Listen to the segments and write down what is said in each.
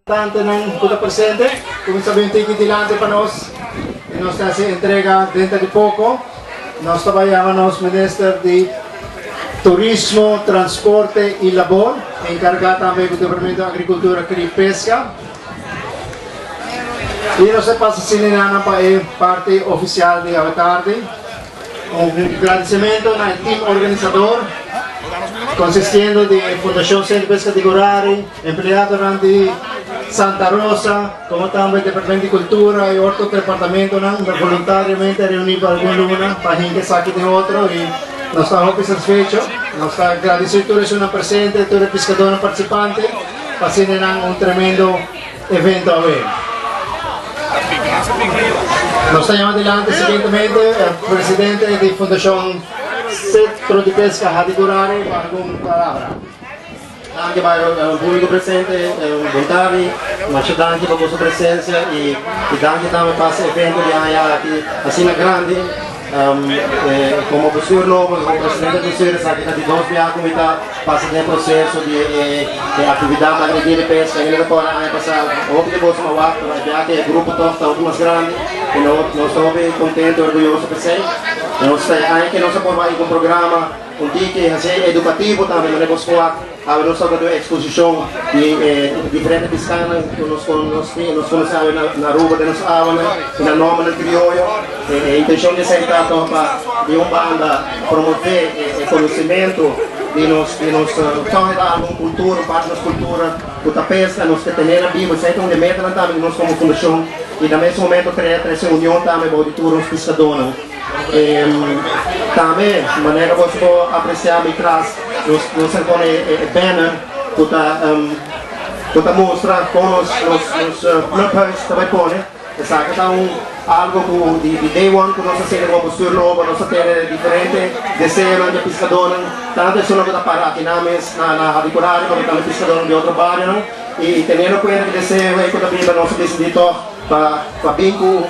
Tantenan ku ta presente, kuminsá bin tiki dilanti pa nos i nos ta hasi entrega denter di poko. Nos ta bai yama nos Minister di Turismo, Transporte i Labor, enkargá tambe ku Departamento di Agrikultura, Kria i Peska. I nos ta pasa sinenanan pa e parti ofisial di awe tardi. Un gradisimentu na e tim organisador, konsistiendo di Fundashon Sentro Peska di Gurari, Empleadonan di Santa Rosa, como tambe Departamento di Cultura y otro departamentonan unda voluntariamente a reuni pa algun luna pa hinca esaki den otro y nos ta hopi satisfecho. Nos ta gradici tur esunnan presente, tur e piscadornan participante pa haciendo nan un tremendo evento awe. Nos ta yama adelante siguientemente e presidente di Fundacion Centro di Pesca Hadicurari pa algun palabra. Danki pa e publico presente, bon tardi, masha danki pa boso presencia y danki tambe pa e evento di aña aki asina grandi. Como bestuur nobo, como presidente di bestuur esaki ta di dos biaha cu mi ta pasa den e proceso di e actividad aki di Dia di Pesca. Hende ta corda aña pasa hopi di boso a wak, pero e biaha aki e grupo toch ta hopi mas grandi y nos ta hopi contento y orguyoso p'esey. Nos ta e aña aki nos a por bai cu un programa. Un tiki hasi edukativo tambe manera ku skoa awe nos tabata den un eksposishon di e diferente piskanan ku nos konosé nos konosé awe na Aruba den nos awanan i nan nòmbernan krioyo. E intenshon di esei ta pa di un banda promové e konosimentu di nos di nos tòg e ta algu un kultura un parti di nos kultura ku ta peska nos ke tene nan bibu. Esei ta un di e metanan tambe di nos komo fundashon i na mes momento krea trese union tambe bou di tur nos piskadónan. Tambe, manera boso por aprecia mi tras, nos nos a pone e banner cu ta cu ta mustra con nos nos nos clubhuis ta bay pone. Esaki ta un algo cu di di day one cu nos a sende como bestuur nobo, nos a tene diferente deseonan di e piscadornan, tanto esunnan cu ta para aki nan mes na na Hadicurari como tambe piscadornan di otro barionan. Y teniendo cuenta cu deseo ey cu ta biba nos a dicidi toch Pa pa bin ku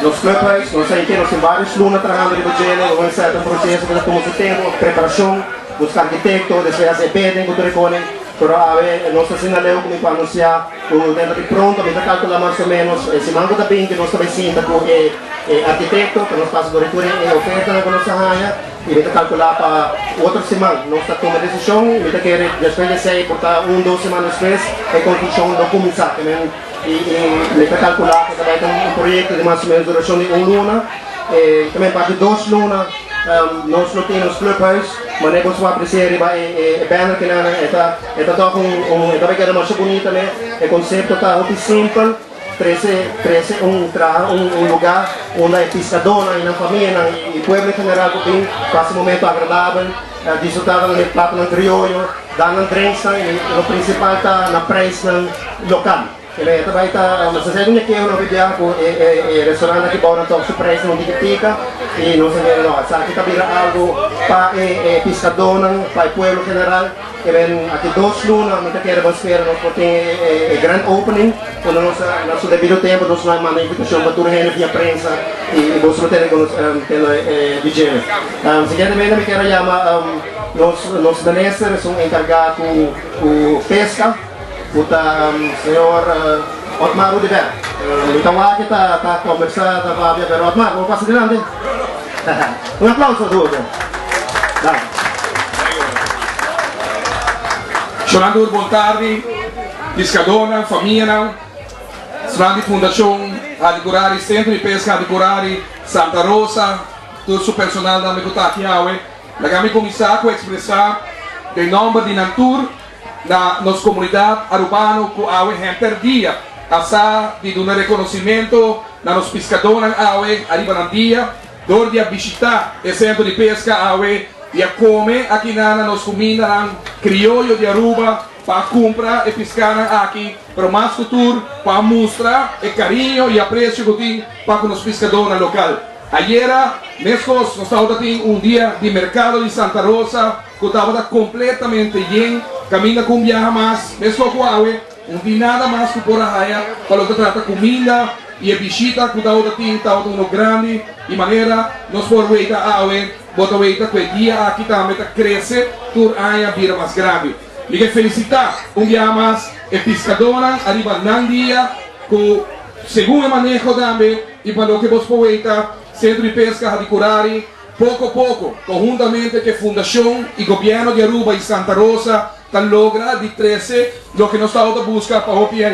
nos clubhuis, nos a henter, nos tin varios luna trahando riba dje, nos a seta un proceso ku ta tuma su tempu, preparashon, buska arkitekto, despues hasi e beden ku tur e konen, pero awe nos ta asina leu ku mi por anunsiá ku dentro di pronto, mi ta kalkulá mas o ménos e siman ku ta bin ku nos ta bai sinta ku e e arkitekto pa nos pasa dor di tur e ofertanan ku nos a haña i mi ta kalkulá pa otro siman nos ta tuma e desishon i mi ta kere despues di esei por ta un dos siman despues e konstrukshon lo kuminsá. I mi ta kalkulá ku ta bai ta un proyekto di mas o ménos durashon di un luna. E ta men parti dos luna nos lo tin nos clubhuis. Manera boso por apresiá riba e banner kinan e ta e ta tòg un un e ta bai keda masha bunita me. E konsepto ta hopi simpel, trese trese un traha un un lugá unda e piskadónan i nan famianan i pueblo en general por bin pasa un momento agradabel, disfrutá nan e platonan krioyo. Dan nan drinksnan y lo principal ta na prijsnan local. E ta bay ta, nos a sey un keo no bibia cu e restaurant aki bou nan tok su prijsnan un tiki tika y nos a mira no esaki ta bira algo pa e piscadornan, pa e pueblo general. E ben aki dos luna mi ta kere bo spera nos por tin e grand opening cuando nos na su debido tempo nos lo a manda invitacion pa tur hende via prensa y boso lo tene cu nos tene di djene. Siguientemente mi kier a yama. Nos nos minister esun encarga cu cu pesca cu ta señor Otmar Oduber. Mi ta wak e ta ta conversa ta papia pero Otmar bo pasa dilanti. Un aplauso tur. Danki. Shona tur bon tardi, piscadornan, famianan, esnan di Fundacion Hadicurari, Centro di Pesca Hadicurari, Santa Rosa, tur su personal tambe cu ta aki awe. Laga mi kuminsá ku ekspresá den nòmber di nan tur na nos komunidat arubano ku awe henter dia a sa di duna rekonosimentu na nos piskadónan awe ariba nan dia dor di a bishitá e sentro di peska awe i a kome akinan na nos kumindanan krioyo di Aruba pa a kumpra e piskanan aki pero mas ku tur pa a mustra e kariño i apresio ku tin pa ku nos piskadónan lokal. Ayera, meskos, nos tabata tin un dia di merkado di Santa Rosa ku tabata kompletamente yen, kaminda ku un biaha mas, meskos ku awe, un tin nada mas ku por a haya pa loke ta trata kuminda i e bishita ku tabata tin tabata uno grandi di manera nos por weita awe, bo ta weita ku e dia aki tambe ta krese tur aña bira mas grandi. Mi ke felisitá un biaha mas. e piskadónan ariba nan dia ku segun e maneho tambe i pa loke bos por weita Sentro di Peska Hadicurari poko poko konhuntamente ku e fundashon i gobièrnu di Aruba i Santa Rosa ta logra di trese loke nos tabata buska pa hopi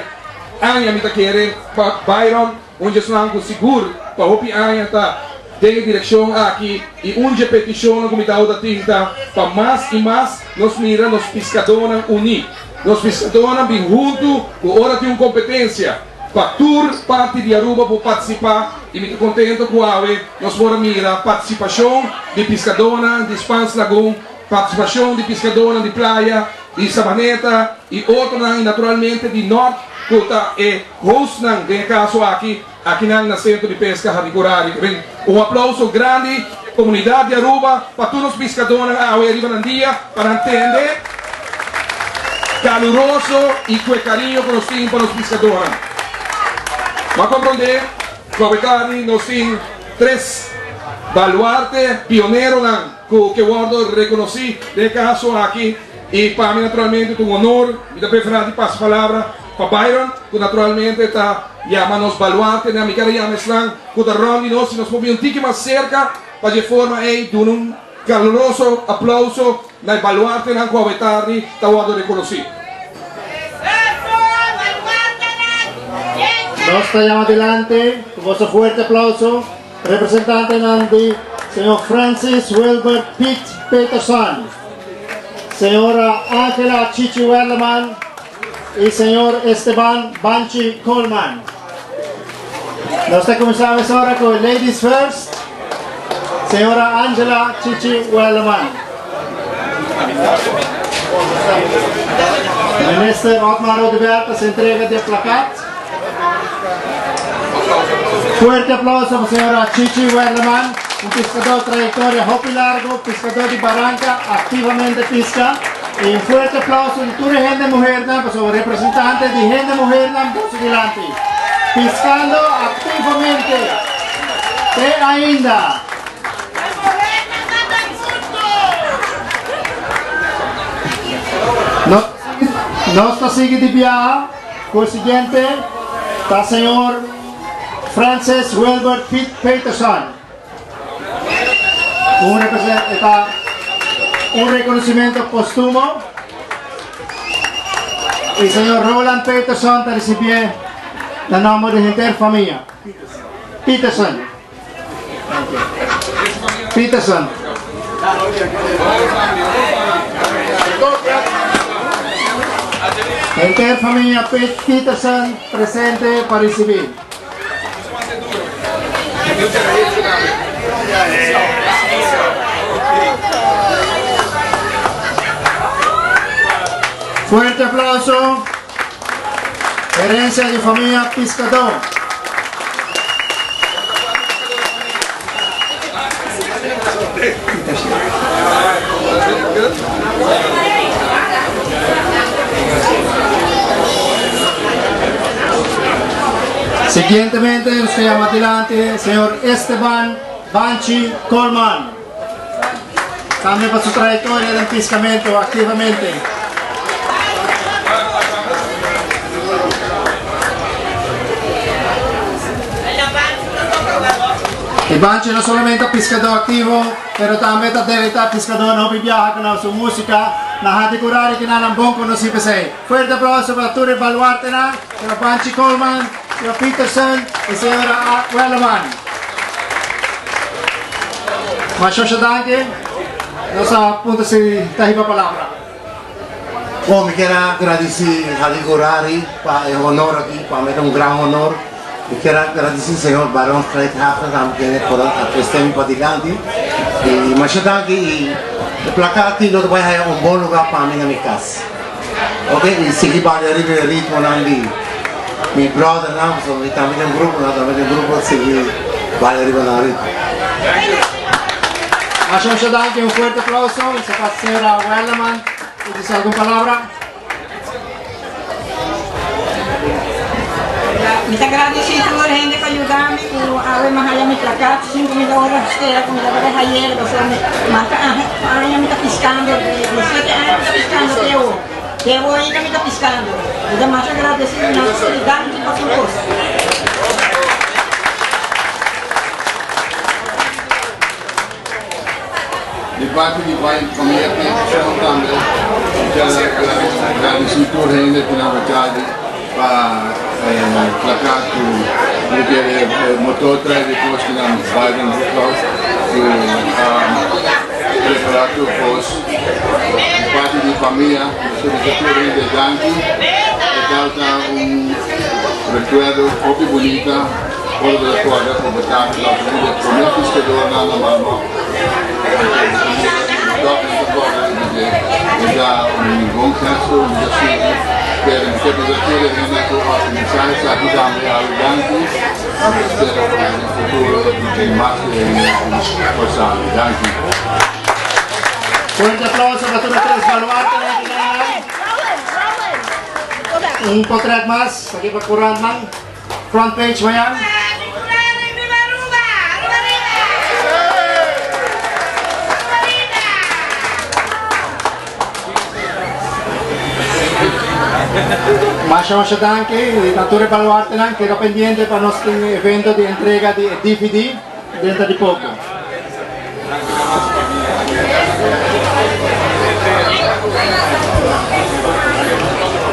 aña mi ta kere pa Byron Un dje esnan ku sigur pa hopi aña ta den e direkshon aki i un dje petishonnan ku mi tabata tin ta pa mas i mas nos mira nos piskadónan uní, nos piskadónan bin huntu ku ora tin un kompetensia pa tur parti di Aruba por partisipá i mi ta kontento ku awe nos por a mira partisipashon di piskadónan di Spaans Lagoon, partisipashon di piskadónan di Playa, di Sabaneta i otronan i naturalmente di Nort ku ta e Hostnan den e kaso aki, akinan na Sentro di Peska Hadicurari. Ben, un aplauso grandi e komunidat di Aruba pa tur nos piskadónan awe ariba nan dia pa nan tende kaluroso i ku e kariño ku nos tin pa nos piskadónan. Bo a komprondé ku awe tardi nos tin tres baluarte pioneronan ku ke wòrdu rekonosí den e kaso aki i pa mi naturalmente ta un honor, mi ta preferá di pasa palabra Pa Byron, ku naturalmente ta yama nos baluartenan, mi kere yama esnan ku ta rònt di nos, si nos por bin un tiki mas serka, pa dje forma ei duna un kaluroso aplauso na e baluartenan ku awe tardi ta wòrdu rekonosí. Nos ta yama adelante ku boso fuerte aplauso representantenan di señor Francis Wilbert Piet Peterson, señora Angela Chichi Werleman, y señor Esteban Banchi Coleman. Nos ta cuminsa mesora cu Ladies First, señora Angela Chichi Werleman. Minister Otmar Oduber ta su entrega di e plakat. Fuerte aplauso pa señora Chichi Werleman, un piscador trayectoria hopi largo, piscador di Baranca, activamente pisca. Y un fuerte aplauso di tur e hende muhernan, pasobra representante di hende muhernan boso dilanti, piscando activamente te ainda. Nos ta sigui di biaha cu e siguiente ta señor Francis Wilbert Piet Peterson. Un ta un reconocimiento postumo. Y señor Roland Peterson ta recibié na nomber di henter familia. Peterson. Peterson. Henter familia Peterson presente pa recibi. Fuerte aplauso. Herencia di familia Piscador. Siguientemente nos ta yama adelante señor Esteban Banchi Coleman. Tambe pa su trayectoria den piscamento activamente. E Banchi no solamente ta piscador activo, pero tambe ta deleita piscadornan hopi biaha cu nan su musica. Nan hati curari cu nan nan bon conoci p'esey. Fuerte aplauso pa tur e baluartenan, señor Banchi Coleman, señor Peterson y señora Welleman. Masha danki. Nos a punta si ta hiba palabra. Bon, mi kier a gradici Hadi Gorari pa e honor aki, pa mi ta un gran honor. Mi kier a gradici señor Baron Streithafner tambe kende por a preste mi padilanti. Y masha danki y e placa aki lo ta bay haya un bon lugar pa mi na mi cas. Ok, y sigui balia riba e ritmonan di mi brothernan, pasobra mi tambe den grupo, nan tambe den grupo, sigui balia riba nan ritmo. Masha masha danki, un fuerte aplauso. Y sa pa señora Werleman por bisa algun palabra. Mi ta gradisí tur hende ku a yuda mi ku awe mi a haya mi plakat sin ku mi ta ora spera ku mi tabata hayel pasobra mi mas ta aña mi ta piskando di siete aña mi ta piskando te awo te awo ainda mi ta piskando. Mi ta masha agradecido na tur y danki pa tur cos. Di parti di bai famia Peterson tambe mi ta gradisí tur hende ku nan wachadi pa plakat ku mi kere motor trae di kos ku nan bai den boekhuis ku a prepará tur kos. Di parti di famia mi ta bisa tur hende danki. E tabata un rekuerdo hopi bunita. Ora bo ta kòrda ku bo tata tabata un di e promé piskadornan na Malmok, tòg no ta kòrda riba dje. E ta un bon gesto, mi ta sigui, pero mi ta bisa tur e hende ku organisá esaki tambe algu danki. Mi ta spera ku den futuro lo tin mas hende ku por sali. Danki. Fuerte aplauso pa tur e tres baluartenan aki nan. Un potret mas aki pa kurantnan. Front page mañan. Masha masha danki y na tur e baluartenan keda pendiente pa nos tin evento di entrega di e dvd dentro di poco.